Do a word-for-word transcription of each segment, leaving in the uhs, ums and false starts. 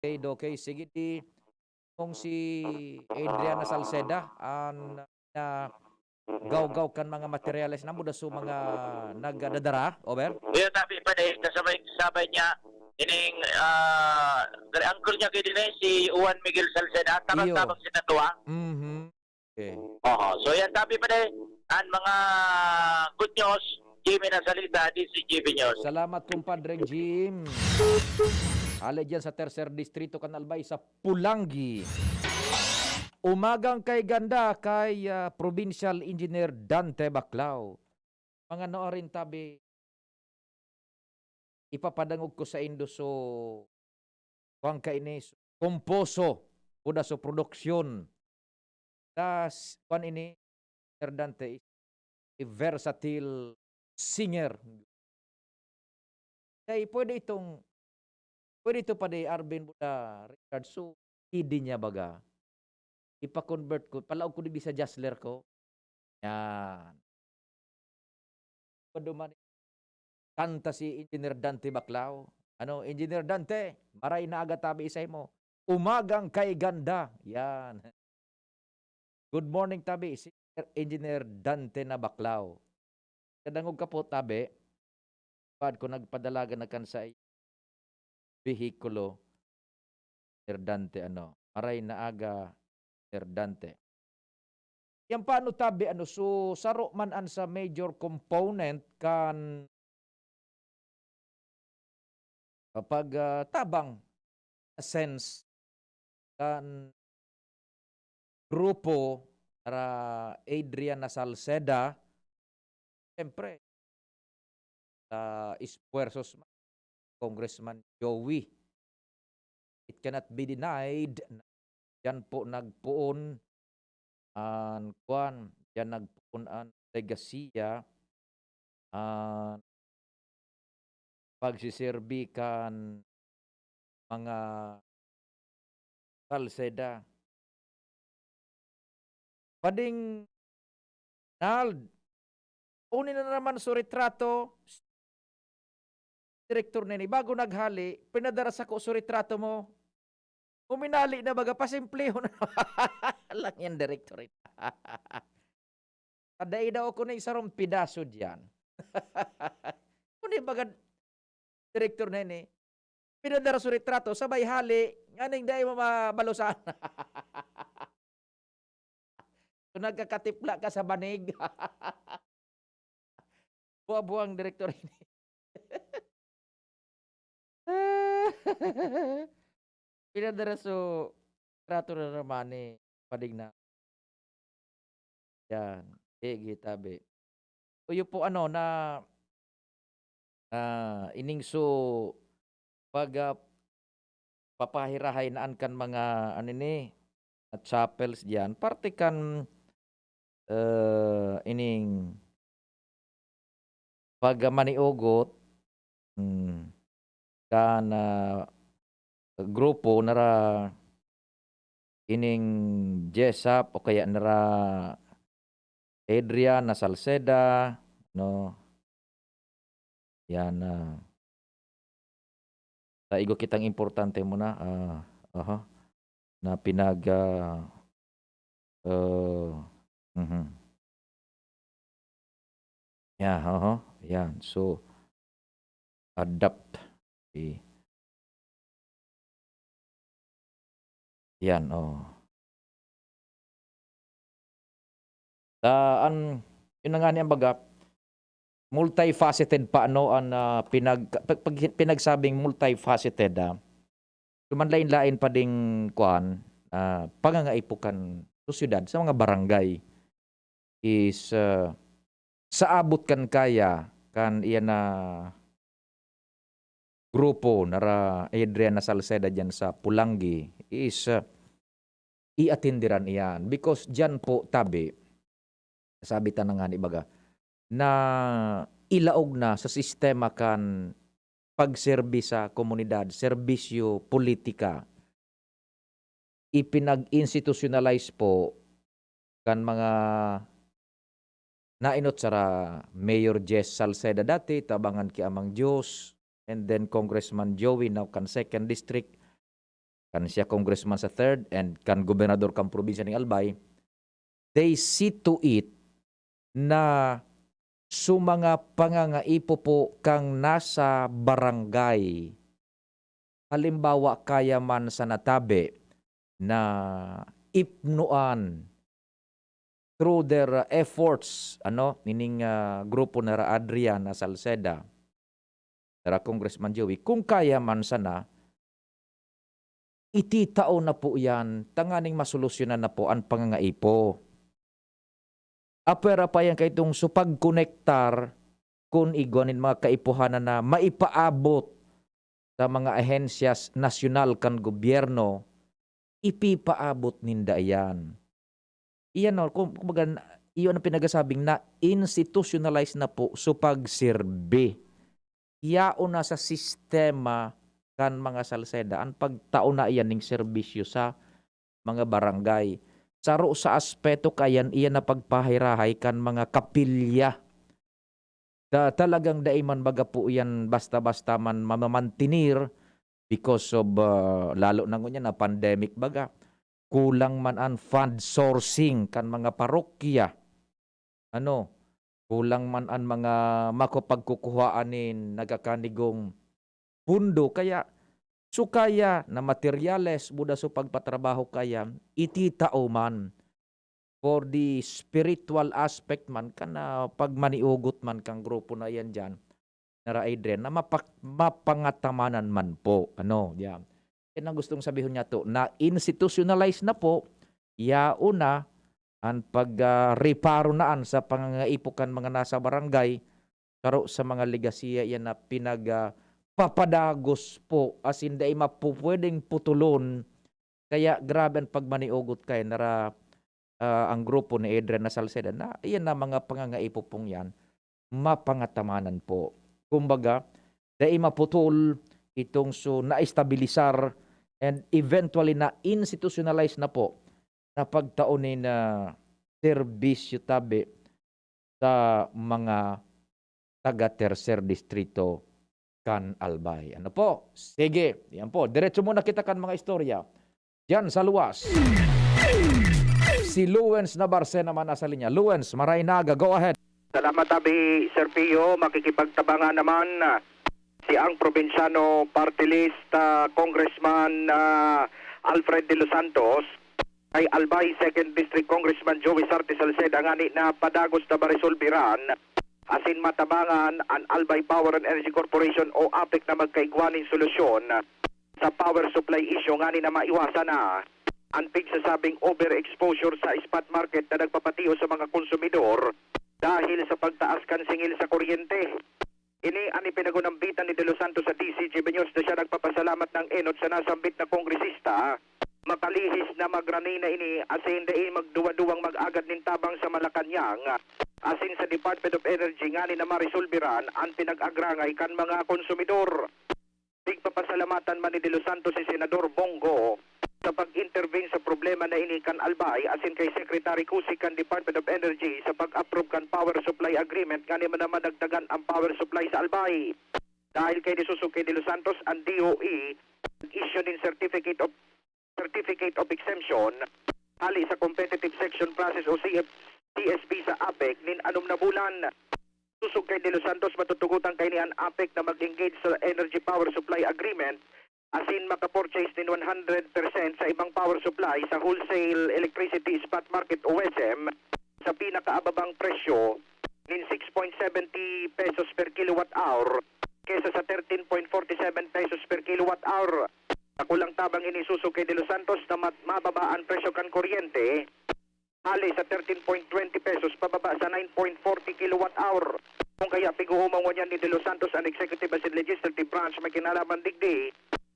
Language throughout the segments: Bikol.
Okay, okay. Sige, di kung si Adriana Salceda an nagawgaw kan mga materyales na muda sa mga nagdadara, over? Iyo, tabi pa dahil kasabay-sabay niya, ining, ah, uncle niya kayo din eh, si Juan Miguel Salceda, tabang-tabang si Tatua. Mhm. Okay. Oho. So, yan, tabi pa dahil, ang mga good news, Jimmy na salita, D C G B News. Salamat, kumpadreng Jim. Hale dyan sa Tercer Distrito, kan Albay, sa Pulangi. Umagang kay ganda kay, ah, Provincial Engineer Dante Baclao. Mga noorin tabi, ipapadangog ko saindo so, kuwan kaini, so, komposo, kuda so produksyon. Tas, kuwan ini, Sir Dante is a versatile singer. Kaya pwede itong, pwede ito pa di Arvin Buda, Richard. So, C D niya baga. Ipa-convert ko, palaog ko digdi sa Jasler ko. Yan. Paduman, kanta si Engineer Dante Baclao. Ano, Engineer Dante, maray na aga tabi isay mo. Umagang kay ganda. Yan. Good morning, tabi, si Engineer Dante na Baclao. Kadangog ka po, tabi. Pad ko nagpadalagan na kan sa vehikulo, Engineer Dante, ano, maray na aga, Engineer Dante. Yan pa, ano, tabi, ano, so, saro man an sa major component kan kapag, ah, tabang na sense kan grupo na Adrian na Salceda, siyempre, sa esfuerzos man, Congressman Joey. It cannot be denied na diyan po nagpoon an, kuwan, diyan nagpoon an legasiya, an pagsiserbi kan mga Salceda. Pading Nald, kunin na naman so retrato, direktor nini. Bago naghali, pinadara sako so retrato mo. Uminali na baga, pasimplihon na lang yan, direktor. Dai daw ako ning sarong pidaso diyan. Kundi baga, direktor nini, pinadara so retrato, sabay hali, nganing dai mo mabalusan. So, nagkakatipla ka sa banig. Buwa-buwang direktor ini. Pinadara so retrato na naman ni Padigna. Yan. Sige, tabi. Uyo po, ano, na, ah, ining so, pag, ah, papahirahay na an kan mga, ano ni, ah, chapels diyan. Parte kan, eh, ining pag, ah, maniogot, hmm, kan, ah, grupo nara ining Jesap o kaya nara Adrian na Salceda, no? Yan, ah, sa igo kitang importante mo na, ah, aha, na pinag, ah, ah, mhm. Yeah, aha, yan. So, adapt. Eh, yan, oh. Ta-, an, yun na nga ni ang baga, multifaceted pa, ano, an, ah, pinag-, pag, pag, pinagsabing multifaceted, ah, duman lain-lain pa ding, kuwan, ah, pangangaipo kan sosyedad sa mga barangay is, ah, sa abot kan kaya kan iyan na grupo nara Adrian na Salceda diyan sa Pulangi is, ah, iatenderan iyan. Because diyan po, tabi, sabi ta na nga ni baga, na ilaog na sa sistema kan pagserbi sa komunidad, serbisyo, politika. Ipinag-institutionalize po kan mga nainot sara Mayor Jess Salceda dati, tabangan ki Amang Diyos, and then Congressman Joey, now kan second district. kan siya congressman sa third and kan gobernador kan probinsya ning Albay, they see to it na su mga pangangaipo po kang nasa barangay, halimbawa, kaya man sana tabi na ipnoan through their, uh, efforts, ano, nining, ah, grupo na ra Adrian na Salceda, na ra Congressman Joey, kung kaya man sana, ititao na po yan tanganing masolusyonan na po an pangangaipo. Apwera pa yan kaitong su pagkonektar kun igwa nin mga kaipuhanan na maipaabot sa mga ahensyas nasyonal kan gobyerno, ipipaabot ninda iyan. Iyan, no, kum kumbaga, iyon ang pinagsasabing na-institutionalize na po su pagserbi. Yaon na sa sistema kan mga Salceda an pagtao na iyan ning serbisyo sa mga barangay. Saro sa aspeto kaiyan, iyan na pagpahirahay kan mga kapilya. Ta talagang dai man baga po iyan basta-basta man mamamantenir because of, ah, lalo na ngunyan na pandemic baga. Kulang man an fund sourcing kan mga parokya. Ano, kulang man an mga makapagkukuhaan nin nagkakanigong pundo. Kaya, su kaya na materyales, buda su pagpatrabaho kaya, ititao man for the spiritual aspect man kan, ah, pagmaniugot man kan grupo na iyan diyan, na ra Adrian, na mapak mapangataman man po, ano, diyan. Yan ang gustong sabihon niya to, na-institutionalize na po, yaon na an pag, ah, reparo na an sa pangangaipo kan mga nasa barangay, saro sa mga legasiya iyan na pinag, ah, papadagos po, as in, dai mapupwedeng putulon. Kaya grabe an pagmaniugot kaya na ra, ah, ang grupo ni Adrian na Salceda na iyan na mga pangangaipo pong yan, mapangataman po. Kumbaga, dai maputol itong su na-estabilisar and eventually na-institutionalize na po na pagtao nin, ah, serbisyo tabi sa mga taga Tercer Distrito kan Albay. Ano po? Sige, yan po. Diretso muna kita kan mga istorya. Diyan sa luwas. Si Luwens Nabarse naman nasa linya. Luwens, maray na aga. Go ahead. Salamat, Abi Serpio. Makikipagtabangan naman, ah, si ang probinsyano party list, ah, Congressman, ah, Alfred De Los Santos kay Albay Second District Congressman Joey Sarte Salceda ngani na padagos na maresolbiran asin matabangan an Albay Power and Energy Corporation o APEC na magkaigwa nin solusyon sa power supply issue ngani na maiwasan na an pigsasabing overexposure sa spot market na nagpapatios sa mga konsumidor dahil sa pagtaas kan singil sa kuryente. Ini an ipinagunambitan ni De Los Santos sa D Z G B News na siya nagpapasalamat ng enot sa nasambit na kongresista. Makalihis na magrani na ini asin dai magduwa-duwang mag-agad nin tabang sa Malacañang asin sa Department of Energy ngani na maresolbiran an pinag-agrangay kan mga konsumidor. Pigpapasalamatan man ni De Los Santos si Senador Bong Go sa pag-intervene sa problema na ini kan Albay asin kay Secretary Cusi kan Department of Energy sa pag-approve kan power supply agreement ngani man na madagdagan ang power supply sa Albay. Dahil kay nisusog kay De Los Santos, ang D O E nag-issue nin certificate of certificate of exemption hali sa competitive section process o C F, C S P sa APEC nin anom na bulan. Sosog kay De Los Santos, matutugotan kaini an APEC na mag-engage sa energy power supply agreement asin maka-purchase nin one hundred percent sa ibang power supply sa wholesale electricity spot market o WESM sa pinakaababang presyo nin six point seventy pesos per kilowatt hour kesa sa thirteen point forty seven pesos per kilowatt hour. Dakulang tabang ini sosog kay De Los Santos na mat-, mababa an presyo kan kuryente, hali sa thirteen point twenty pesos pababa sa nine point forty kilowatt hour. Kung kaya, pig-oomon ngunyan ni De Los Santos an executive asin legislative branch may kinalaman digdi,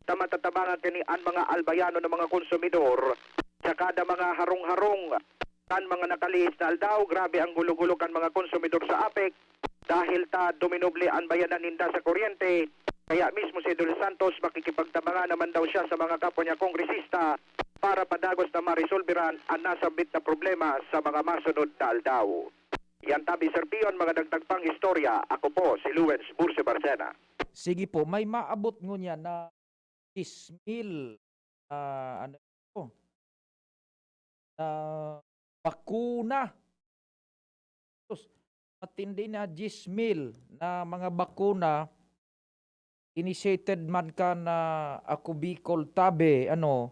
ta matatabangan kini an mga Albayano na mga konsumidor sa kada mga harong-harong. Kan mga nakalihis na aldaw, grabe ang gulo-gulo kan mga konsumidor sa APEC dahil ta duminubli an bayadan ninda sa kuryente. Kaya mismo si De Los Santos, makikipagtabangan naman daw siya sa mga kapwa niya kongresista para padagos na maresolberan an nasambit na problema sa mga masunod na aldaw. Yan tabi, Sir Pion, mga dagdag pang istorya. Ako po si Luwens Bursi Barcena. Sige po, may maabot ngunyan na diyes mil ah, ano ito, na bakuna. Sus, matindi na, diyes mil na mga bakuna initiated man kan, ah, Ako Bicol, tabi, ano,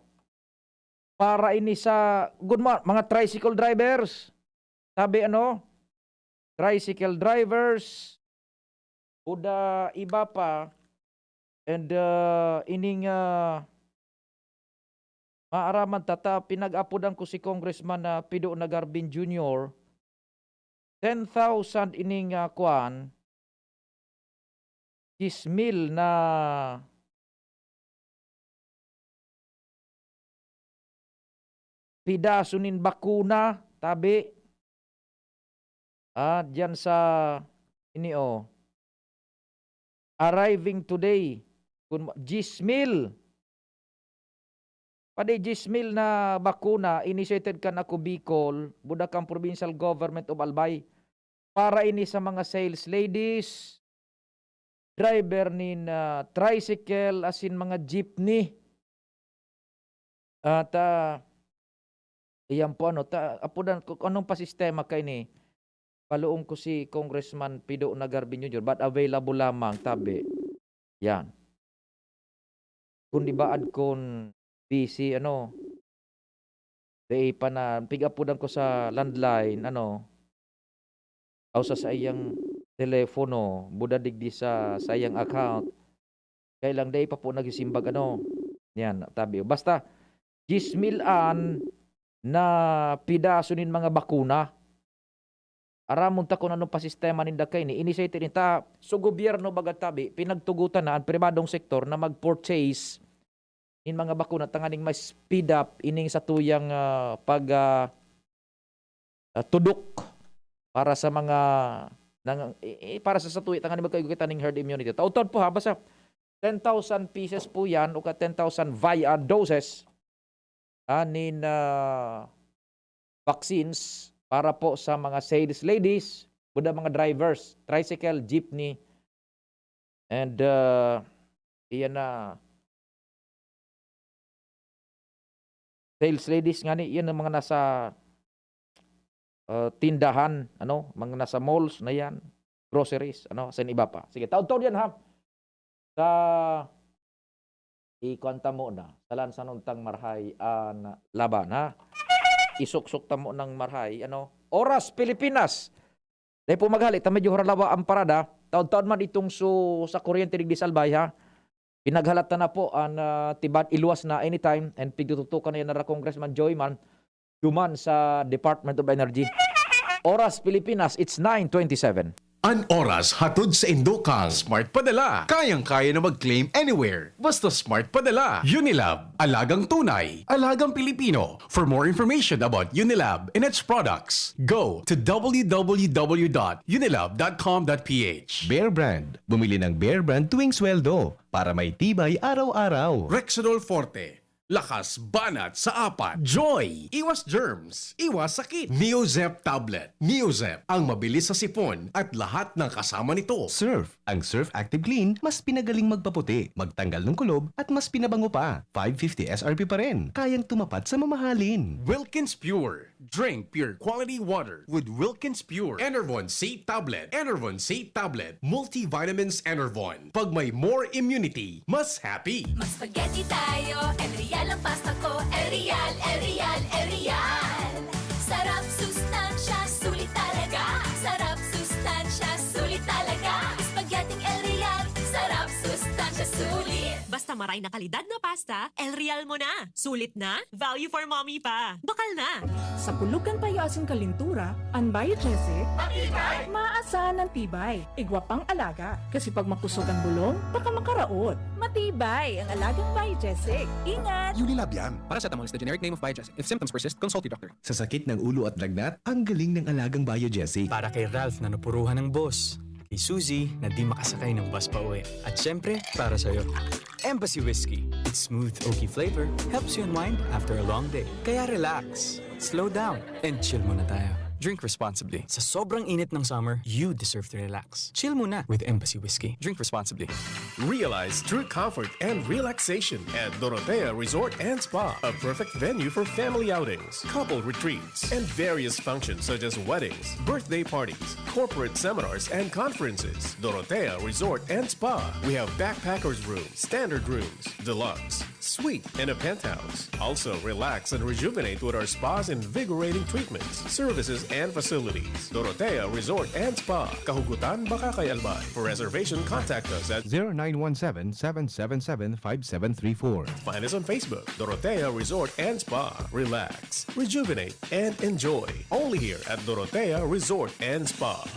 para ini sa, good mo-, mga tricycle drivers, tabi, ano, tricycle drivers, o da iba pa, and, ah, ining, ah, maaraman ta, ta, pinag-apodan ko si Congressman, ah, Pido Nagarbin Junior, ten thousand ining, ah, kuan, diyes mil na pidaso nin bakuna, tabi. Ah, diyan sa, ini, oh. Arriving today, kun ma-, diyes mil. Padi diyes mil na bakuna, initiated kan Ako Bicol, Bulacan Provincial Government of Albay. Para ini sa mga sales ladies, driver nin, ah, tricycle, asin mga jeepney. At, ah, iyan po, ano, ta-, apodan ko, kung anong pasistema kaini, paloong ko si Congressman Pido Nagarbin Junior, but available lamang, tabi. Yan. Kung di ba, ad kon busy, ano, dai pa na, pig-apodan ko sa landline, ano, o sa saiyang telepono, buda digdi sa saiyang account. Kaya lang, dai pa po nagsisimbag, ano, yan, tabi. Basta, diyes mil an na pidaso nin mga bakuna. Aramon ta kung anong pasistema ninda kaini. Initiated ninda. So, gobyerno baga, tabi, pinagtugotan na ang pribadong sektor na mag-purchase nin mga bakuna tanganing ma-speed up ining satuyang, ah, pag, ah, ah, tudok para sa mga nang-, eh, eh, para sa satuya tanganing magkaigwa kita ning herd immunity. Taud-taud po, ha, basta ten thousand pieces po yan o ka ten thousand vi-, ah, doses, ah, nin, ah, vaccines para po sa mga sales ladies, buda mga drivers, tricycle, jeepney, and, ah, iyan na, sales ladies nga ni, iyan ang mga nasa, ah, tindahan, ano, mga nasa malls na yan, groceries, ano, sa iba pa. Sige, taud-taud yan, ha? Sa, ikuan ta muna, sa lansanon tang marhay an laban, ha? Isuksok ta munang marhay, ano? Oras, Pilipinas! Dai po maghali ta, medyo haralawa ang parada. Taud-taud man itong su-, sa kuryente digdi sa Albay, ha? Pinaghalat na po an, ah, tiban, iluwas na anytime, and pigtututukan na yan nara Congressman Joy man, duman sa Department of Energy. Oras, Pilipinas, it's nine twenty-seven. An oras hatod sa indo kan Smart Padala. Kayang-kaya na mag-claim anywhere. Basta Smart Padala. Unilab, alagang tunay, alagang Pilipino. For more information about Unilab and its products, go to w w w dot unilab dot com dot p h. Bear Brand. Bumili ng Bear Brand tuwing sweldo para may tibay araw-araw. Rexidol Forte. Lakas banat sa apat. Joy! Iwas germs, iwas sakit. Neozep tablet. Neozep, ang mabilis sa sipon at lahat ng kasama nito. Surf. Ang Surf Active Clean, mas pinagaling magpaputi, magtanggal ng kulob, at mas pinabango pa. Five fifty S R P pa rin. Kayang tumapat sa mamahalin. Wilkins Pure. Drink pure quality water with Wilkins Pure. Enervon C tablet. Enervon C tablet. Multivitamins Enervon. Pag may more immunity, mas happy. Mag-spaghetti tayo, El Real ang pasta ko. El Real, El Real, El Real. Sarap, sustansya, sulit talaga. Sarap, sustansya, sulit talaga. Spaghetti El Real. Sarap, sustansya, sulit. Basta maray na kalidad na pasta, El Real mo na. Sulit na, value for mommy pa. Bakal na. Sa pulog kan payo asin kalintura, an Biogesic, matibay, maasahan ang tibay. Igwa pang alaga, kasi pag makusog ang bulong, baka makaraot. Matibay ang alagang Biogesic. Ingat! Unilab yan. Paracetamol is the generic name of Biogesic. If symptoms persist, consult your doctor. Sa sakit ng ulo at lagnat, ang galing ng alagang Biogesic. Para kay Ralph na napuruhan ng boss. Kay Suzy na di makasakay ng bus pa uwi. At syempre, para sa'yo. Embassy Whiskey. Its smooth, oaky flavor helps you unwind after a long day. Kaya relax, slow down, and chill muna tayo. Drink responsibly. Sa sobrang init ng summer, you deserve to relax. Chill muna with Embassy Whiskey. Drink responsibly. Realize true comfort and relaxation at Dorotea Resort and Spa, a perfect venue for family outings, couple retreats, and various functions such as weddings, birthday parties, corporate seminars, and conferences. Dorotea Resort and Spa. We have backpackers room, standard rooms, deluxe, suite, and a penthouse. Also, relax and rejuvenate with our spa's invigorating treatments, services, and facilities. Dorotea Resort and Spa, Kahugutan, Bacacay, Albay. For reservation, contact us at zero nine one seven, seven seven seven, five seven three four. Find us on Facebook, Dorotea Resort and Spa. Relax, rejuvenate, and enjoy. Only here at Dorotea Resort and Spa.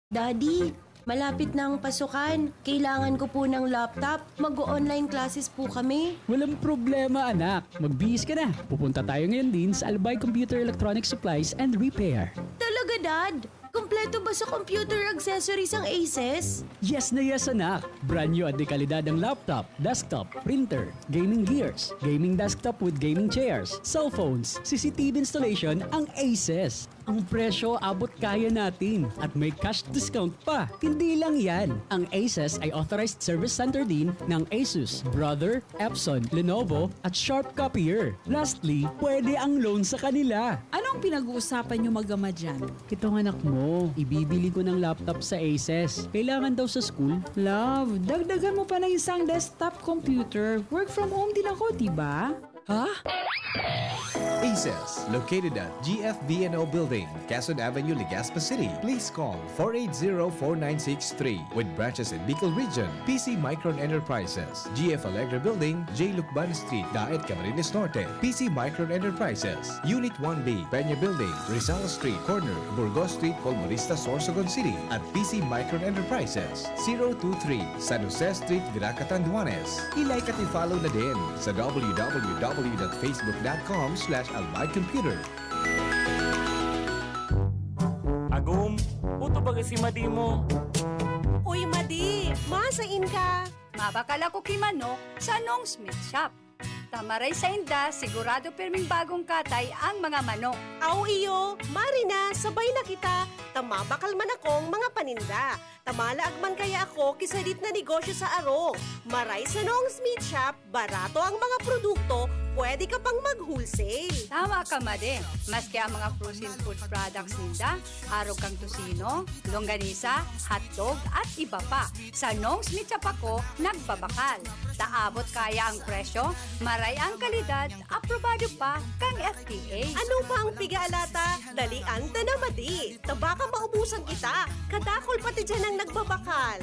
Daddy, malapit na ang pasukan. Kailangan ko po ng laptop. Mag-o-online classes po kami. Walang problema, anak. Magbihis ka na. Pupunta tayo ngayon din sa Albay Computer Electronic Supplies and Repair. Talaga, Dad? Kompleto ba sa computer accessories ang Aces? Yes na yes, anak! Brand new at de kalidad ang laptop, desktop, printer, gaming gears, gaming desktop with gaming chairs, cellphones, C C T V installation ang Aces. Ang presyo abot kaya natin at may cash discount pa. Hindi lang yan, ang Aces ay authorized service center din ng Asus, Brother, Epson, Lenovo, at Sharp Copier. Lastly, pwede ang loan sa kanila. Anong pinag-uusapan niyo mag-ama dyan? Itong anak mo, ibibili ko ng laptop sa Aces. Kailangan daw sa school. Love, dagdagan mo pa ng isang desktop computer. Work from home din ako, di ba? Ha? Aces, located at G F V N O Building, Quezon Avenue, Legazpi City. Please call four eight zero, four nine six three. With branches in Bicol Region, P C Micron Enterprises, G F Alegre Building, J Lucban Street, Daet, Camarines Norte. P C Micron Enterprises, Unit one B, Peña Building, Rizal Street, corner, Burgos Street, Colmonista, Sorsogon City, at P C Micron Enterprises, zero two three, San Jose Street, Virac, Catanduanes. I-like at i-follow na din sa w w w dot facebook dot com slash albay computer. Agom, puto baga si Madi mo. Uy, Madi! Masain ka? Mabakal ako ki manok sa Nong's Meat Shop. Ta maray sainda, sigurado pirming bagong katay ang mga manok. Aw iyo, mari na, sabay na kita, ta mabakal man akong mga paninda. Ta malaag man kaya ako ki sadit na negosyo sa arog. Maray sa Nong's Meat Shop, barato ang mga produkto, pwede ka pang mag-wholesale. Tama ka, Madi. Maski ang mga frozen food products ninda, arog kan tocino, longganisa, hotdog, at iba pa. Sa Nong's Meat Shop ako nagbabakal. Ta abot kaya ang presyo, maray ang kalidad, aprobado pa kan F D A. Ano pa ang piga alata? Dalian ta na, Madi. Ta baka maubusan kita. Kadakul pati diyan ang nagbabakal.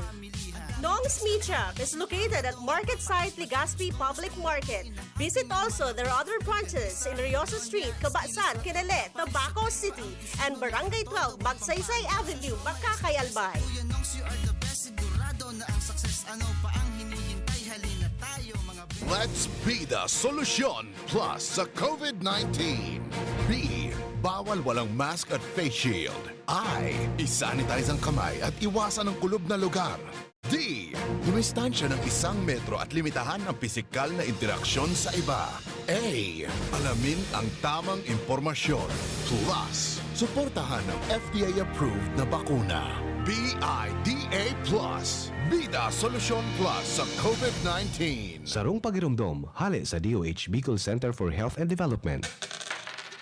Nong's Meat Shop is located at Market Site Legazpi Public Market. Visit also their other branches in Riosa Street, Cabasan, Kinele, Tabaco City, and Barangay twelve, Magsaysay Avenue, Bacacay, Albay. Kuya Nongs, you are the best. Sigurado na ang success. Ano pa ang hinihintay? Halina tayo, mga be- Let's be the solution plus sa covid nineteen. B, bawal walang mask at face shield. I, isanitize ang kamay at iwasan ang kulob na lugar. D, dumistansya ng isang metro at limitahan ang pisikal na interaksyon sa iba. A, alamin ang tamang impormasyon. Plus, suportahan ang F D A-approved na bakuna. B I D A plus, Bida Solusyon Plus sa covid nineteen. Sarong pagiromdom, hale sa D O H Bicol Center for Health and Development.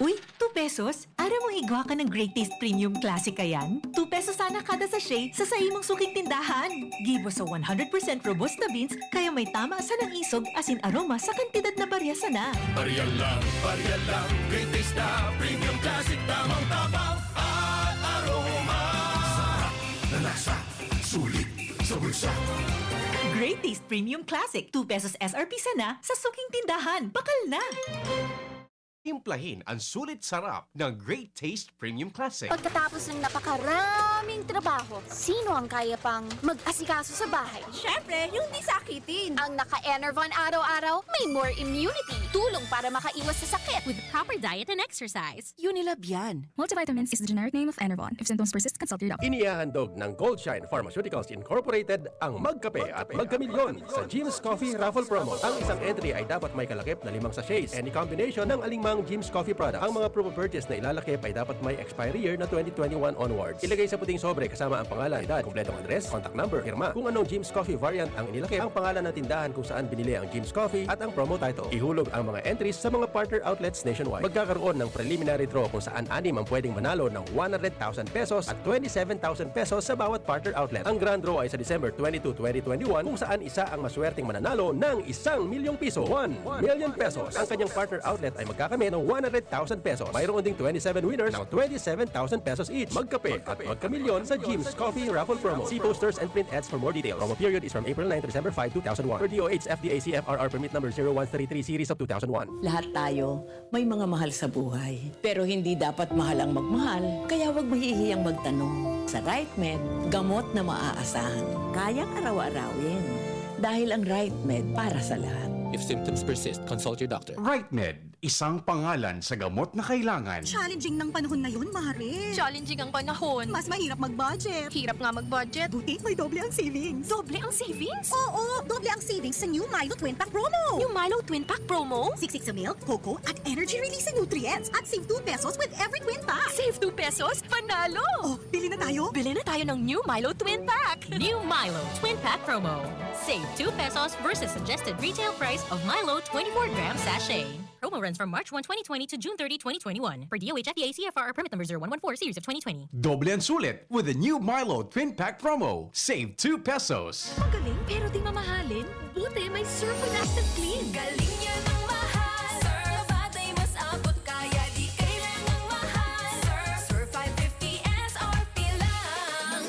Uy, two pesos? Aram mo igwa ka ng Great Taste Premium Classic kayan? Two pesos sana kada sachet sa saimong suking tindahan. Gibo sa one hundred percent robusta beans, kaya may tama sanang isog asin aroma sa kantidad na barya sana. Barya lang, barya lang, Great Taste na Premium Classic, tamang tabang at aroma. Sarap na lasa, sulit sa bulsa. Great Taste Premium Classic, two pesos S R P sana sa suking tindahan. Bakal na! Timplahin ang sulit sarap ng Great Taste Premium Classic. Pagkatapos ng napakaraming trabaho, sino ang kaya pang mag-asikaso sa bahay? Siyempre, yung di sakitin. Ang naka-Enervon araw-araw, may more immunity. Tulong para makaiwas sa sakit. With proper diet and exercise. Unilab yan. Multivitamins is the generic name of Enervon. If symptoms persist, consult your doctor. Inihahandog ng Goldshine Pharmaceuticals Incorporated ang Magkape at Magkamilyon sa Jim's Coffee Raffle Promo. Ang isang entry ay dapat may kalakip na limang sachets, any combination ng alingmang Jim's Coffee product. Ang mga proof of purchase na ilalakip ay dapat may expiry year na twenty twenty-one onwards. Ilagay sa puting sobre kasama ang pangalan, edad, kompletong address, contact number, pirma. Kung anong Jim's Coffee variant ang inilakip, ang pangalan ng tindahan kung saan binili ang Jim's Coffee at ang promo title. Ihulog ang mga entries sa mga partner outlets nationwide. Magkakaroon ng preliminary draw kung saan anim ang pwedeng manalo ng one hundred thousand pesos at twenty-seven thousand pesos sa bawat partner outlet. Ang grand draw ay sa December twenty-two, twenty twenty-one, kung saan isa ang maswerteng mananalo ng isang milyong piso, one million pesos. Ang kanyang partner outlet ay magkakamit ng one hundred thousand pesos. Mayroon ding twenty-seven winners ng twenty-seven thousand pesos each. Magkape at magkamilyon sa Jim's Coffee Raffle Promo. See posters and print ads for more details. Promo period is from April nine to December five, two thousand one. Per D O H F D A C F R R Permit Number zero one three three Series of two thousand one. Lahat tayo may mga mahal sa buhay. Pero hindi dapat mahal ang magmahal, kaya huwag mahihiyang magtanong. Sa RightMed, gamot na maaasahan. Kayang araw-arawin. Dahil ang RightMed para sa lahat. If symptoms persist, consult your doctor. RightMed, isang pangalan sa gamot na kailangan. Challenging ng panahon ngayon, Mare. Challenging ang panahon. Mas mahirap mag-budget. Hirap nga mag-budget. Buti may doble ang savings. Doble ang savings? Oo, doble ang savings sa new Milo Twin Pack Promo. New Milo Twin Pack Promo? Siksik sa milk, cocoa, at energy releasing nutrients. At save two pesos with every twin pack. Save two pesos? Panalo! Oh, bili na tayo. Bili na tayo ng New Milo Twin Pack! New Milo Twin Pack Promo. Save two pesos versus suggested retail price of Milo twenty-four gram sachet. Promo runs from March one, twenty twenty to June thirty, twenty twenty-one. Per D O H F D A C F R R Permit Number zero one one four Series of twenty twenty. Doble ang sulit with the new Milo Twin Pack Promo. Save two pesos. Magaling pero di mamahalin? Buti may Surf with Active Clean. Galing niya ng mahal. Surf, batay mas abot kaya di kailangang mahal. Surf, Surf five fifty S R P lang.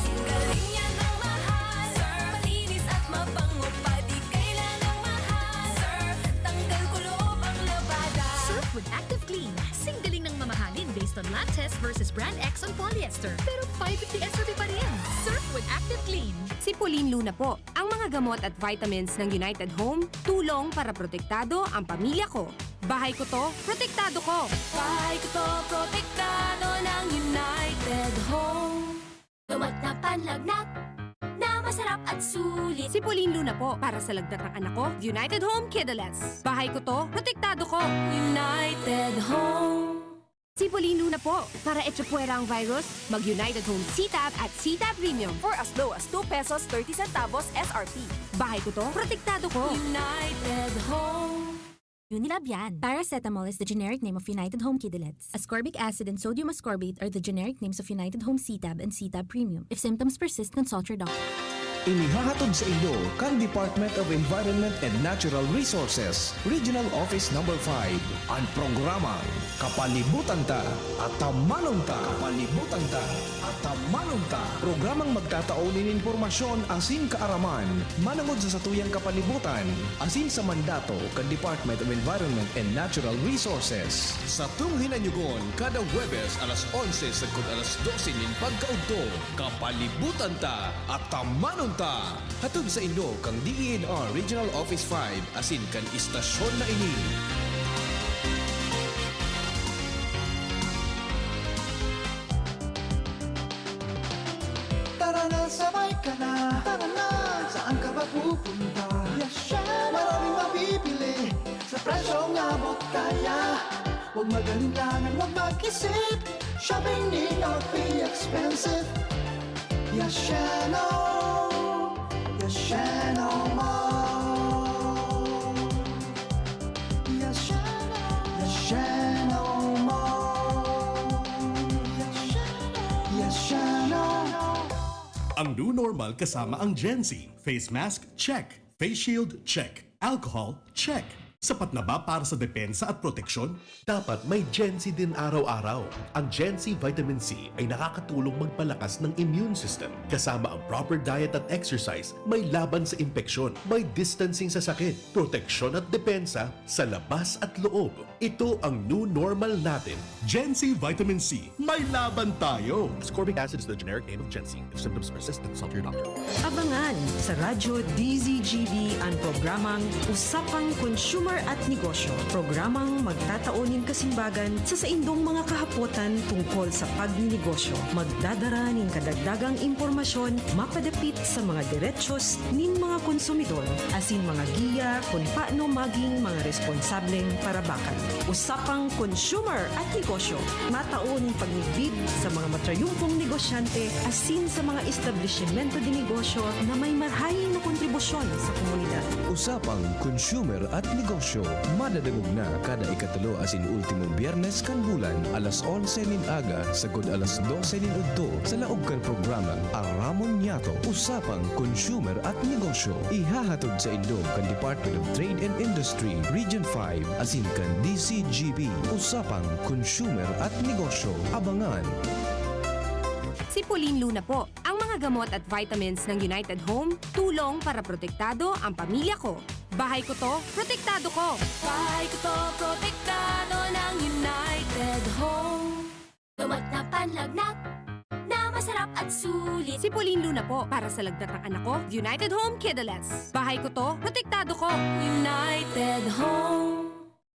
Singgaling niya ng mahal. Surf, malinis at mabango pa di kailangang mahal. Surf, tanggal kulob ang labada. Surf with Active Clean. Singgaling ng mamahalin based on lab test versus brand X on polyester. Pero five fifty S R P pa rin. Surf with Active Clean. Si Pauline Luna po. Ang mga gamot at vitamins ng United Home, tulong para protektado ang pamilya ko. Bahay ko to, protektado ko. Bahay ko to, protektado ng United Home. Gamot na panlagnat, na masarap at sulit. Si Pauline Luna po, para sa lagnat ng anak ko, United Home Kidalets. Bahay ko to, protektado ko. United Home. Si Pauline Luna po, para echapuwera ang virus, mag-United Home C-Tab at C-Tab Premium. For as low as two pesos thirty centavos S R P. Bahay ko to, protektado ko. United Home. Unilab yan. Paracetamol is the generic name of United Home Kidalets. Ascorbic acid and sodium ascorbate are the generic names of United Home C-Tab and C-Tab Premium. If symptoms persist, consult your doctor. Inihahatod sa inyo kan Department of Environment and Natural Resources, Regional Office Number five, an programang Kapalibutan Ta, Atamanon Ta. Kapalibutan Ta, Atamanon Ta. Programang magtatao nin impormasyon asin kaaraman manongod sa satuyang kapalibutan asin sa mandato kan Department of Environment and Natural Resources. Satong hinanyugon kada Huwebes alas onse sagkod alas dose nin pagkaudto. Kapalibutan Ta, Atamanon Ta! Hatod sa inyo kan D E N R Regional Office five asin kan istasyon na ini. Tara na, sabay ka na. Tara na, saan ka ba pupunta? Yasheno! Maraming mabibili sa presyong abot kaya. Huwag mag-alinlangan, huwag mag-isip. Shopping need not be expensive. Yasheno! Yasheno Mall! Yasheno! Yasheno Mall! Yasheno! Yasheno! Ang new normal kasama ang Gen Z. Face mask, check. Face shield, check. Alcohol, check. Sapat na ba para sa depensa at proteksyon? Dapat may Gen Z din araw-araw. Ang Gen Z Vitamin C ay nakakatulong magpalakas ng immune system. Kasama ang proper diet at exercise, may laban sa impeksyon, may distancing sa sakit, proteksyon at depensa sa labas at loob. Ito ang new normal natin. Gen Z Vitamin C, may laban tayo! Ascorbic acid is the generic name of Gen Z. If symptoms persist, consult your doctor. Abangan sa Radyo D Z G B ang programang Usapang Consumer at Negosyo, programang magtatao nin kasimbagan sa saindong mga kahapotan tungkol sa pagninegosyo. Magdadara nin kadagdagang impormasyon mapadapit sa mga derechos nin mga konsumidor, asin mga giya kun paano maging mga responsableng parabakan. Usapang Consumer at Negosyo, matao nin pagnigbid sa mga matrayumpong negosyante asin sa mga establisimento de negosyo na may marahay na kontribusyon sa komunidad. Usapang Consumer at Negosyo, madadangog na kada ikatulo asin ultimong Biyernes kan bulan, alas onse nin aga sagkod alas dose nin udto, sa laog kan programang Aramon Niyato, Usapang Consumer at Negosyo. Ihahatod saindo kan Department of Trade and Industry, Region five, asin kan D C G B. Usapang Consumer at Negosyo. Abangan! Si Pauline Luna po. Ang mga gamot at vitamins ng United Home, tulong para protektado ang pamilya ko. Bahay ko to, protektado ko. Bahay ko to, protektado ng United Home. Gamot na panlagnat na masarap at sulit. Si Pauline Luna po, para sa lagnat ng anak ko, United Home Kidalettes. Bahay ko to, protektado ko. United Home.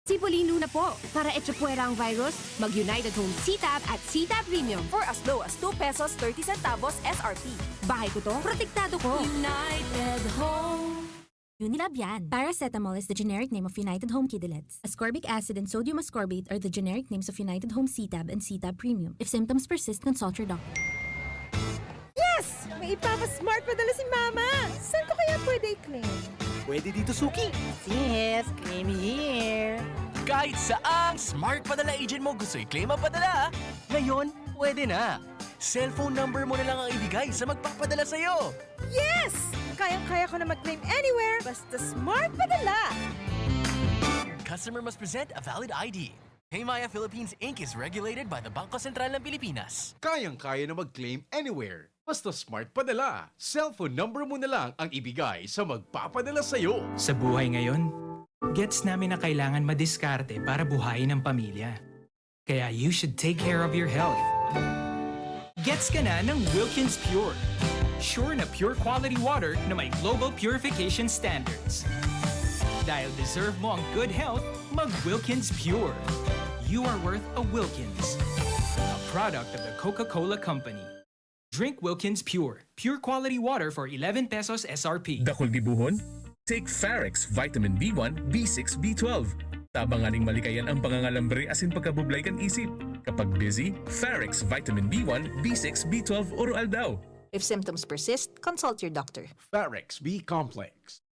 Si Pauline Luna po, para echapuwera ang virus, mag-United Home C-Tab at C-Tab Premium. For as low as two pesos thirty centavos S R P. Bahay ko to, protektado ko. United Home. Unilab yan. Paracetamol is the generic name of United Home Kidalettes. Ascorbic acid and sodium ascorbate are the generic names of United Home C-Tab and C-Tab Premium. If symptoms persist, consult your doctor. Yes! May ipapa-smart padala si Mama! Saan ko kaya pwede i-claim? Pwede dito, Suki! Yes, claim here! Kahit saang Smart Padala agent mo gusto i-claim ang padala, ngayon, pwede na! Cellphone number mo na lang ang ibigay sa magpapadala sa'yo! Yes! Kayang-kaya ko na mag-claim anywhere, basta Smart Padala! Customer must present a valid I D. Paymaya Philippines Inc is regulated by the Bangko Sentral ng Pilipinas. Kayang-kaya na mag-claim anywhere. Basta Smart Padala. Cellphone number mo na lang ang ibigay sa magpapadala sa'yo. Sa buhay ngayon, gets namin na kailangan madiskarte para buhayin ang pamilya. Kaya you should take care of your health. Gets ka na ng Wilkins Pure. Sure na pure quality water na may global purification standards. Dahil deserve mo ang good health, mag Wilkins Pure. You are worth a Wilkins. A product of the Coca-Cola Company. Drink Wilkins Pure. Pure quality water for eleven pesos S R P. Dakul gibohon? Take Farex Vitamin B one, B six, B twelve. Tabang nganing malikayan ang pangangalambre asin pagkabublay kan isip. Kapag busy, Farex Vitamin B one, B six, B twelve oro-aldaw. If symptoms persist, consult your doctor. Farex B Complex.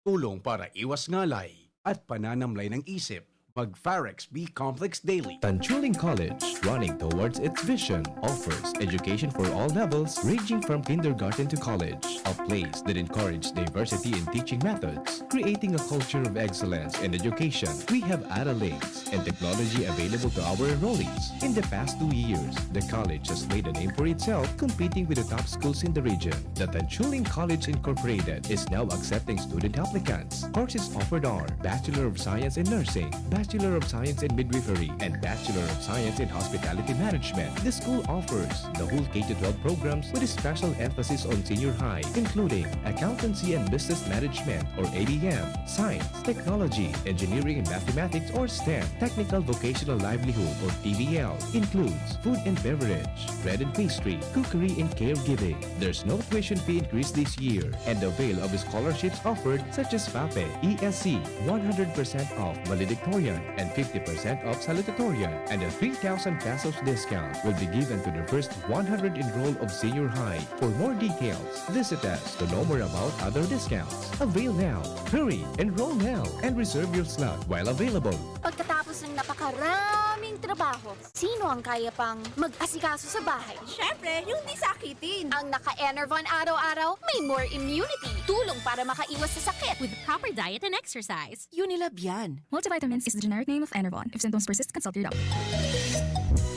Tulong para iwas ngalay at pananamlay ng isip. Mag Farex B Complex Daily. Tanchuling College, running towards its vision, offers education for all levels, ranging from kindergarten to college. A place that encourages diversity in teaching methods, creating a culture of excellence in education. We have Ara Links and technology available to our enrollees. In the past two years, the college has made a name for itself, competing with the top schools in the region. The Tanchuling College Incorporated is now accepting student applicants. Courses offered are Bachelor of Science in Nursing, Bachelor of Science in Midwifery, and Bachelor of Science in Hospitality Management. The school offers the whole K to twelve programs with a special emphasis on senior high, including Accountancy and Business Management or A B M, Science, Technology, Engineering and Mathematics or STEM, Technical Vocational Livelihood or T V L, includes food and beverage, bread and pastry, cookery and caregiving. There's no tuition fee increase this year, and avail of scholarships offered such as FAPE, E S C, one hundred percent off valedictorian and fifty percent off salutatorian, and a three thousand pesos discount will be given to the first one hundred enrolled of senior high. For more details, visit us to know more about other discounts. Avail now. Hurry! Enroll now and reserve your slot while available. Pagkatapos ng napakaraming trabaho, sino ang kaya pang mag-asikaso sa bahay? Siyempre, yung di sakitin. Ang naka-Enervon araw-araw, may more immunity. Tulong para makaiwas sa sakit. With proper diet and exercise. Unilab yan. Multivitamins is the generic name of Enervon. If symptoms persist, consult your doctor.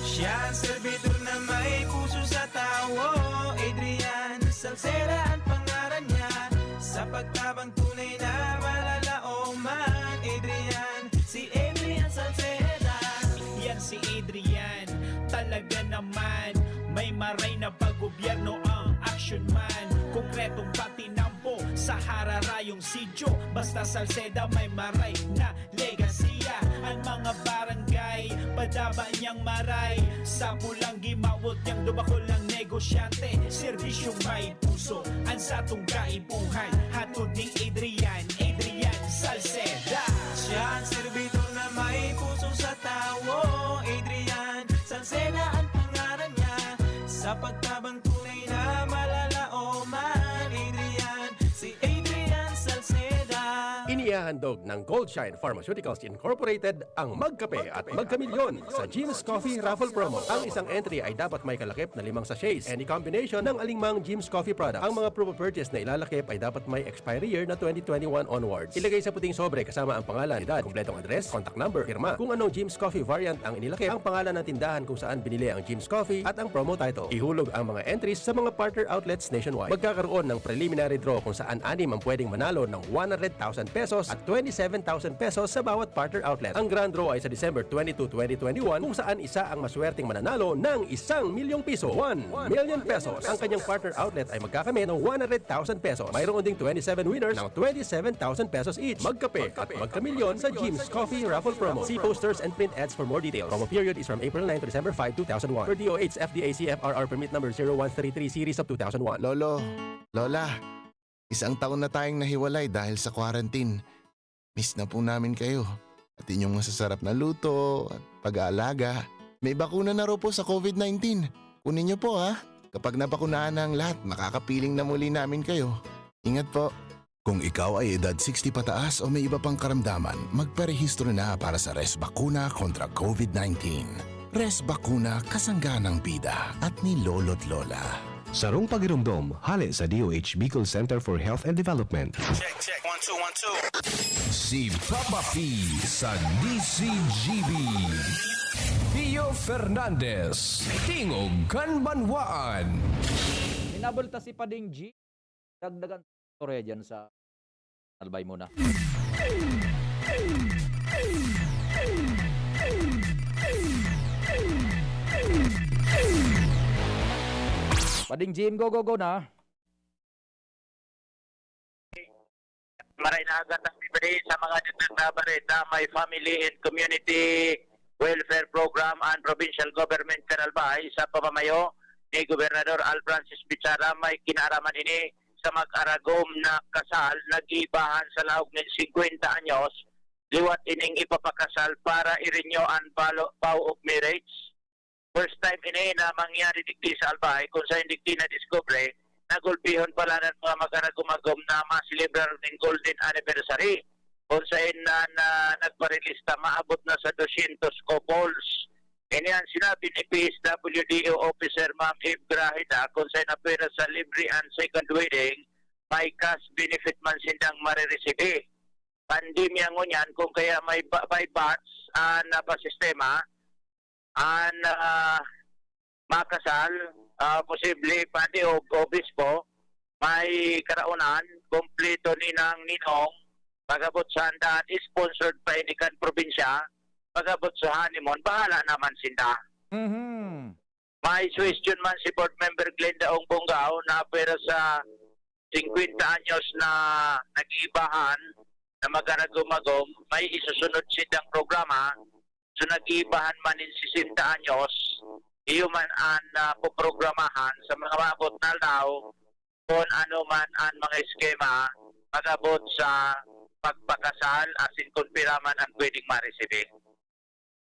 Siya ang servidor na may puso sa tawo. Adrian Salceda ang pangaran niya. Sa pagtabang tunay na malalaoman. Adrian, si Adrian Salceda. Yan si Adrian, talaga naman. May maray na paggobyerno ang action man. Konkretong patinampo sa harap Rayong sityo, basta Salceda may maray na legasiya. An mga barangay, padaba niyang maray. Sa pulang gimawot niyang dubakulang negosyante, serbisyong may puso, an satong kaipuhan. Hatod ni Adrian, Adrian Salceda. Siya ang servidor na may puso sa tawo. Adrian Salceda ang pangaran niya. Sa pagtabang tunay na malalaoman. Adrian, si Adrian Salceda. Inihahandog ng Goldshine Pharmaceuticals Incorporated ang Magkape at Magkamilyon sa Jim's Coffee Raffle Promo. Ang isang entry ay dapat may kalakip na limang sachets. Any combination ng alingmang Jim's Coffee product. Ang mga proof of purchase na ilalakip ay dapat may expiry year na twenty twenty-one onwards. Ilagay sa puting sobre kasama ang pangalan, edad, kompletong address, contact number, pirma. Kung anong Jim's Coffee variant ang inilakip, ang pangalan ng tindahan kung saan binili ang Jim's Coffee at ang promo title. Ihulog ang mga entries sa mga partner outlets nationwide. Magkakaroon ng preliminary draw kung saan anim ang pwedeng manalo ng one hundred thousand pesos at twenty-seven thousand pesos sa bawat partner outlet. Ang grand draw ay sa December twenty-two, twenty twenty-one, kung saan isa ang maswerteng mananalo ng isang milyong piso, one million pesos. Ang kanyang partner outlet ay magkakamit ng one hundred thousand pesos. Mayroon ding twenty-seven winners ng twenty-seven thousand pesos each. Magkape at magkamilyon sa Jim's Coffee Raffle Promo. See posters and print ads for more details. Promo period is from April nine to December five, two thousand one. Per D O H F D A C F R R permit number zero one three three series of two thousand one. Lolo, Lola, isang taon na tayong nahiwalay dahil sa quarantine. Miss na po namin kayo. At inyong masasarap na luto at pag-aalaga. May bakuna na raw po sa COVID nineteen. Kunin niyo po, ha. Kapag nabakunahan na ang lahat, makakapiling na muli namin kayo. Ingat po. Kung ikaw ay edad sixty pataas o may iba pang karamdaman, magparehistro na para sa Res Bakuna kontra COVID nineteen. Res Bakuna, kasangga ng bida at ni Lolo't Lola. Sarong pagiromdom, hale sa D O H Bicol Center for Health and Development. Check, check. One, two, one, two. Si Papa P sa D C G B. Pio Fernandez, Tingog kan Banwaan. Hinabol ta si Pading G. Dagdagan istorya dyan sa Albay muna. Pading Jim, go, go, go na. Maray na agad ang bibili sa mga dagdag na bareta, may Family and Community Welfare Program and Provincial Government kan Albay sa pamamayo ni Gobernador Al Francis Bichara. May kinaaraman ini sa mag-aragom na kasal, nag-iibahan sa laog nin singkwenta anyos, liwat ining ipapakasal para i-renew an balo-, vow of marriage. First time ini na mangyari digdi sa Albay, kung sa digdi na diskubre, nagulpihon pala ng mga mag-aragom-agom na maselebrar ning golden anniversary. Kung sa na, na nagparelista, maabot na sa dosyentos couples. Ini ang sinabi ni P S W D O Officer Ma'am Eve Grahida, kung sa napwera sa libre and second wedding, may cash benefit man sindang mariresibi. Pandemya ngunyan, kung kaya may ba-, may batch ah, na pa sistema, an ah, makasal, ah, posible padi o obispo, may karaonan, kompleto ninang ninong, pag-abot sa handaan, sponsored pa ini kan probinsya, pag-abot sa honeymoon, bahala naman sinda. Mhm. May suhestyon man si Board Member Glenda Ong Bongao na pwera sa singkwenta anyos na nag-iibahan na mag-aragom-agom, may isusunod sindang programa. So, nag-iibahan man nin sesenta anyos, iyo man an, ah, poprogramahan sa mga maabot na aldaw, kun ano man an mga eskema pag-abot sa pagpakasal asin kun pira man an pwedeng maresibi.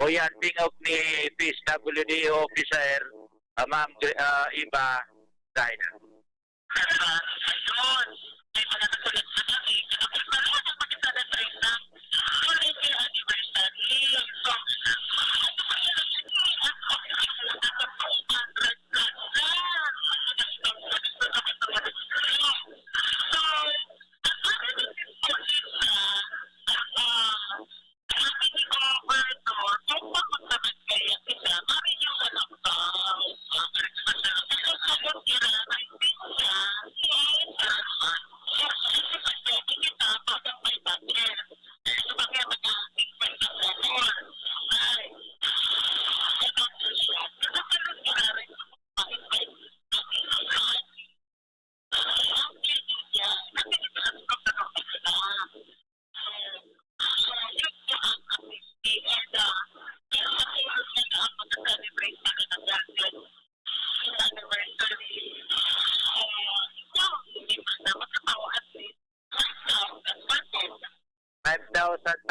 O yan, tingog ni P S W D officer, ah, Ma'am Gre-, ah, Eva Gaida.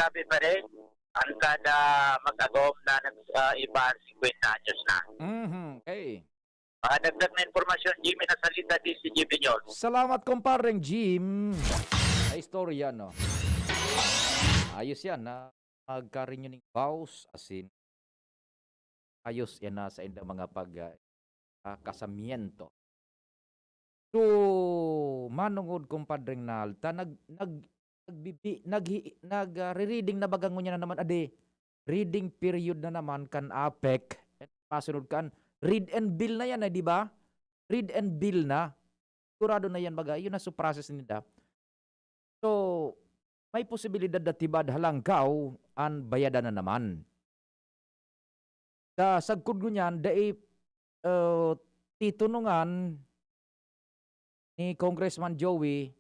Sabi pa rin, ang kada mag-agom na nag-, ah, iba, fifty anyos na. Mhm, okay. Mga dagdag na impormasyon, Jimmy Nasalita, D C G B News. Salamat, kumpareng Jim. Sa istorya, no? Ayos yan, ha? Magkarinyo ning vows, as in, ayos yan na sa indang mga pag, ah, ah, kasamiento. So, manongod, kumpadreng Nal, ta nag-, nag-, nagbibi-, naghi-, nag, ah, re-reading na baga ngunyan na naman, adi, reading period na naman kan APEC. Masunod kan, read and bill na yan, eh, di ba? Read and bill na. Sigurado na yan, baga, yun na so process nila. So, may posibilidad na tibad halangkaw an bayadan na naman. Sa sagkod ngunyan, dai, eh, titunungan ni Congressman Joey,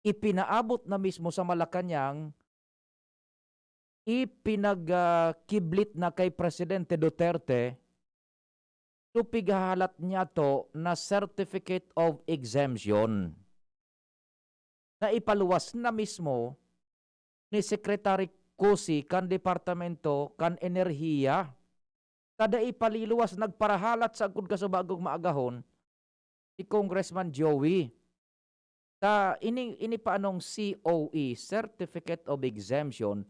ipinaabot na mismo sa Malacañang, ipinag-, ah, kiblit na kay Presidente Duterte, so pighahalat niya to na certificate of exemption na ipaluwas na mismo ni Secretary Cusi kan Departamento kan Enerhiya. Kada ipaliluwas, nagparahalat sagkod kasubagong maagahon si Congressman Joey. Ta ini, ini pa anong C O E, Certificate of Exemption,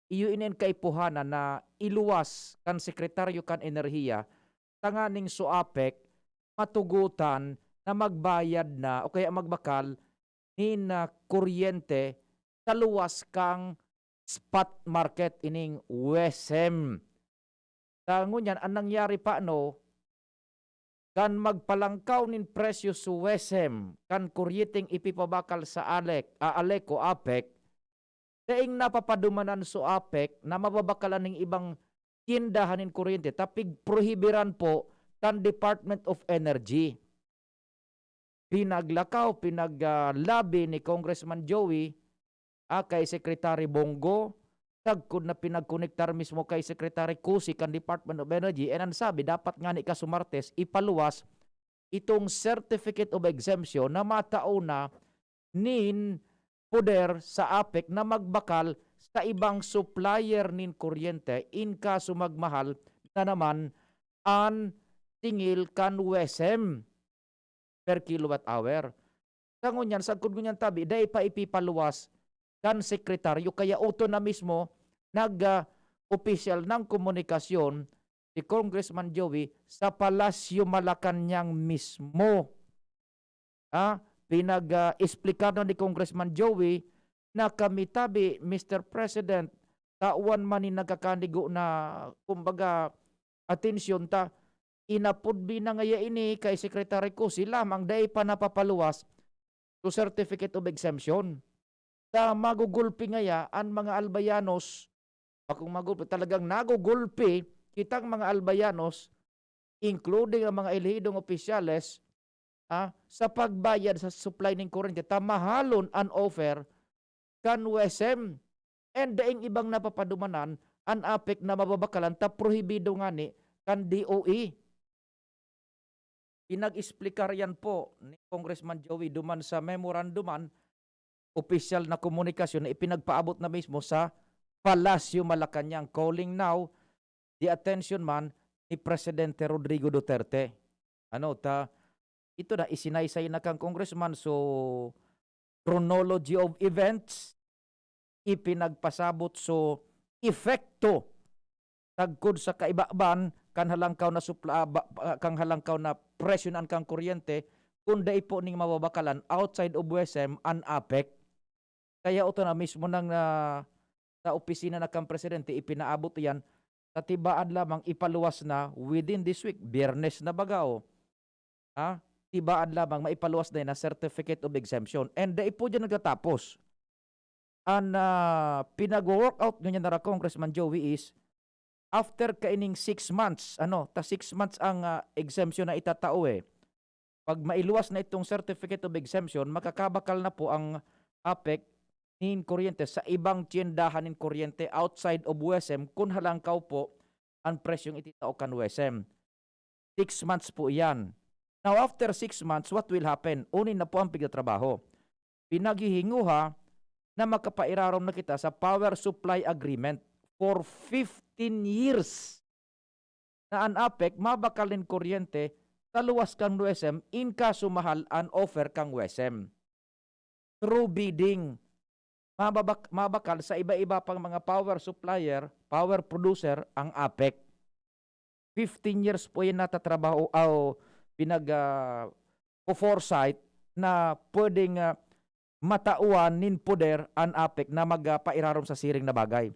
iyo ini an kaipuhanan na iluwas kan Sekretaryo kan Enerhiya tanganing so APEC matugotan na magbayad na o kaya magbakal nin, ah, kuryente sa luwas kan spot market, ining WESM. Ta ngunyan, an nangyari pa, no, kan magpalangkaw nin presyo sa WESM kan kuryenteng ipipabakal sa ALEC, ah, ALECO, APEC, daing napapadumanan so APEC na mababakalan ning ibang tiyendahan nin kuryente, ta pigprohibiran po kan Department of Energy. Pinaglakaw, pinag-, ah, lobby ni Congressman Joey, ah, kay Secretary Bong Go, sagkod na pinagkonektar mismo kay Secretary Cusi kan Department of Energy, and an sabi, dapat ngani kaso Martes, ipaluwas itong Certificate of Exemption na matao na nin poder sa APEC na magbakal sa ibang supplier nin kuryente in kaso magmahal na naman an singil kan WESM per kilowatt hour. Sa ngunyan, sagkod ngunyan tabi, dai pa ipipaluwas kan sekretaryo, kaya uto na mismo nag, ah, opisyal ng komunikasyon si Congressman Joey sa Palasyo Malacañang mismo. Ah, pinag, ah, explicar na ni Congressman Joey na kami tabi, Mister President, tawan man nin nagkakanigo na, kumbaga, atensyon ta, inapod mi na ngaya ini kay Secretary Cusi lamang, dai pa napapaluwas to Certificate of Exemption. Ta magugulpi ngaya an mga Albayanos, bakong magugulpi, talagang nagugulpi kitang mga Albayanos, including ang mga elehidong opisyales, ah, sa pagbayad sa supply nin kurente, ta mahalon an offer kan WESM. And daing ibang napapadumanan an APEC na mababakalan ta prohibido ngani kan D O E. Pinag-explicar yan po ni Congressman Joey duman sa memoranduman, opisyal na komunikasyon na ipinagpaabot na mismo sa Palasyo Malacañang, calling now the attention man ni Presidente Rodrigo Duterte. Ano ta, ito na, isinaysay na kang congressman, so chronology of events, ipinagpasabot so epekto sagkod sa kaibaban kan halangkaw na supla-, ah, ba-, ah, kan halangkaw na presyo na an kan kuryente, kun dai po ning mababakalan outside of WESM an APEC. Kaya ito na mismo nang, ah, sa opisina na kan presidente, ipinaabot iyan, sa tibaad lamang ipaluwas na within this week, Biyernes na baga, oh. Ha? Tibaad lamang maipaluwas na yan na certificate of exemption. And dai po dyan nagtatapos. An, ah, pinag-workout ngunyan na Congressman Joey is, after kaining six months, ano, ta six months ang, ah, exemption na itatao, eh. Pag mailuwas na itong certificate of exemption, makakabakal na po ang APEC nin kuryente sa ibang tiyendahan nin kuryente outside of WESM kun halangkaw po ang presyong ititao kan WESM. Six months po iyan. Now, after six months, what will happen? Uni na po ang pigtatrabaho. Pinaghihinguha na makapairarom na kita sa power supply agreement for fifteen years na an APEC mabakal nin kuryente sa luwas kan WESM in kaso mahal an offer kan WESM. Through bidding, mababak-, mabakal sa iba-iba pang mga power supplier, power producer ang APEC. Fifteen years po yan natatrabaho o pinag, ah, foresight na pwedeng, ah, matawan nin poder an APEC na magpairarom sa siring na bagay.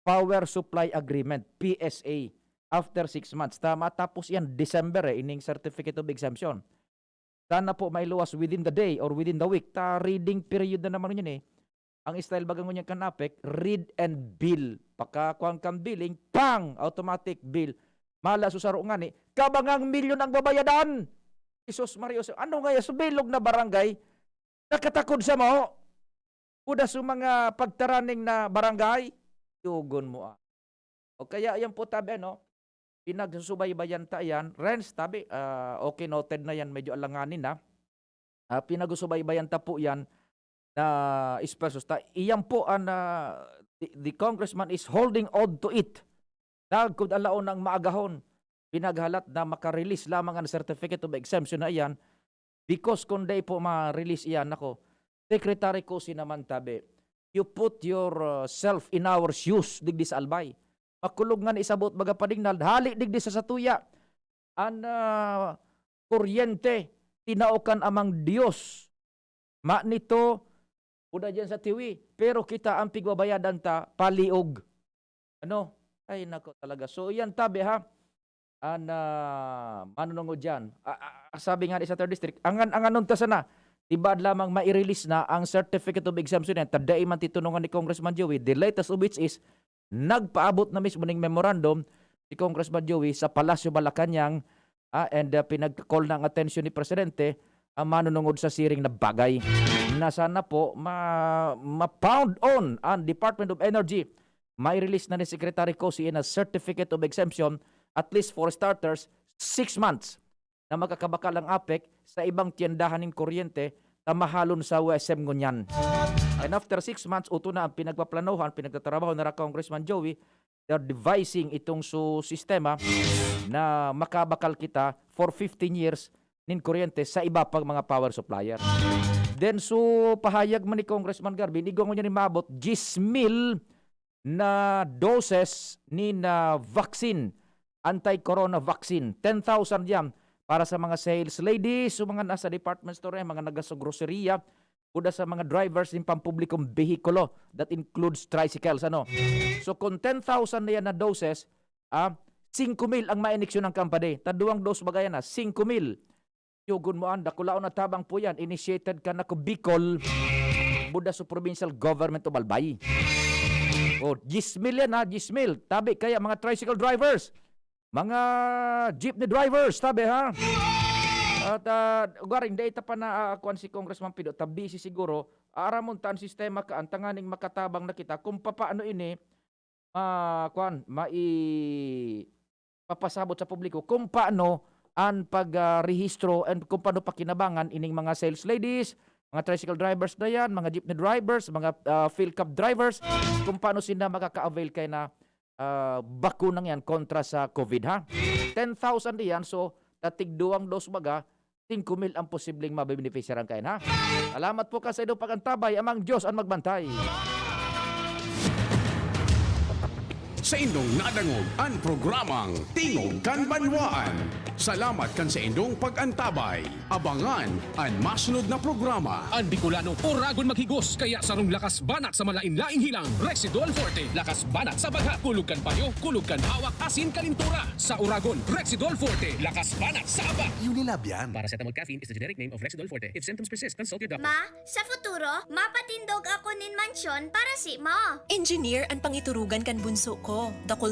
Power Supply Agreement, P S A, after six months. Ta-, matapos yan, December eh, ining Certificate of Exemption. Sana po mailuwas within the day or within the week. Ta reading period na naman yun eh. Ang style baga ngunyan kan APEC, read and bill. Pagkakuan kan billing, pang! Automatic bill. Mala sa saro ngani, kabangang milyon ang babayadan! Jesus Maria, ano nga yan? Sa bilog na barangay, nakatakod sa mao. Kuda sa mga pagtaraning na barangay, yugon mo, ah. O kaya yan po, tabi, ano, pinagsusubaybayan ta yan. Renz, tabi, ah, okay, noted na yan, medyo alanganin na. Ah, pinagsusubaybayan ta po yan na expertos ta. Iyan po ang, ah, the, the congressman is holding on to it. Dagkod alaon ang maagahon, pinaghalat na maka-release lamang ang certificate of exemption na iyan, because kung dai po ma-release iyan, nako, Secretary Cossy naman, tabi, you put yourself in our shoes, digdi sa Albay. Makulog nga ni isabot baga pa Dingnal, hali digdi sa satuya. An, ah, kuryente, tinao kan Amang Dios. Ma nito, uda diyan sa tiwi. Pero kita ang pigbabayadan ta, paliog. Ano? Ay, nako talaga. So, iyan tabi, ha? An, ah, manunungod diyan. Ah, ah, sabi nga ni sa third district, angan-anganon ta sana. Tibaad lamang mai-release na ang certificate of exemption yan. Ta dai man titunongan ni Congressman Joey. The latest of which is, nagpaabot na mismo ning memorandum si Congressman Joey sa Palasyo Malacañang, ah, and, ah, pinagka-call na ang atensyon ni Presidente ang manunungod sa siring na bagay na sana po ma-, ma-pound on ang Department of Energy. Mai-release na ni Secretary Cossy na certificate of exemption, at least for starters, six months na makakabakal ang APEC sa ibang tiyendahan nin kuryente ta mahalon sa WESM ngunyan. And after six months, uto na ang pinagpaplanohan, pinagtatrabaho na Congressman Joey, they're devising itong su sistema na makabakal kita for fifteen years nin kuryente sa iba pang mga power supplier. Then, su pahayag man ni Congressman Garvin, igwa ngunyan ni maabot, diyes mil na doses nin, ah, vaccine, anti-corona vaccine. Ten thousand yan para sa mga sales ladies, sa mga nasa department store, eh, mga naga sa groceria, kuda sa mga drivers nin pampublikong behikulo, that includes tricycles, ano. So, kung ten thousand na yan na doses, ah, singko mil ang mainiksyon ng company. Taduwang dose baga yan, ah, singko mil. Yugon mo, an dakulaon na tabang po yan, initiated kan ako Bicol, buda sa provincial government of Albay. Oh, diyes mil yan, ha, diyes mil. Tabi kaya mga tricycle drivers, mga jeepney drivers, tabi, ha? At, ah, ugaring, dai ta pa na, ah, kuwan si Congressman Pido, ta busy siguro, aaramon ta an sistema kaan tanganing makatabang na kita kung papaano ini ma-, kuwan, mai-, papasabot sa publiko kung paano an pag, ah, rehistro and kung paano pakinabangan ining mga sales ladies, mga tricycle drivers na yan, mga jeepney drivers, mga, ah, field cab drivers, kung paano sila makaka-avail kay na, ah, bakunang yan kontra sa COVID, ha? Ten thousand iyan, so, tatig duwang dos baga, singko mil ang posibleng mabebenepisyaran kayan, ha? Salamat po kan saindong pag-antabay, Amang Diyos an magbantay. Saindong nadangog an programang Tingog kan Banwaan. Salamat kan saindong pag-antabay. Abangan an masunod na programa. An Bicolano, oragon maghigos, kaya sarong lakas banat sa malain-laing hilang, Rexidol Forte. Lakas banat sa bagha, kulog kan payo, kulog kan hawak, asin kalintura. Sa oragon, Rexidol Forte. Lakas banat sa aba. Unilab yan. Paracetamol caffeine is the generic name of Rexidol Forte. If symptoms persist, consult your doctor. Ma, sa futuro, mapatindog ako nin mansyon para si mo. Engineer an pangiturugan kan bunso ko. Dakul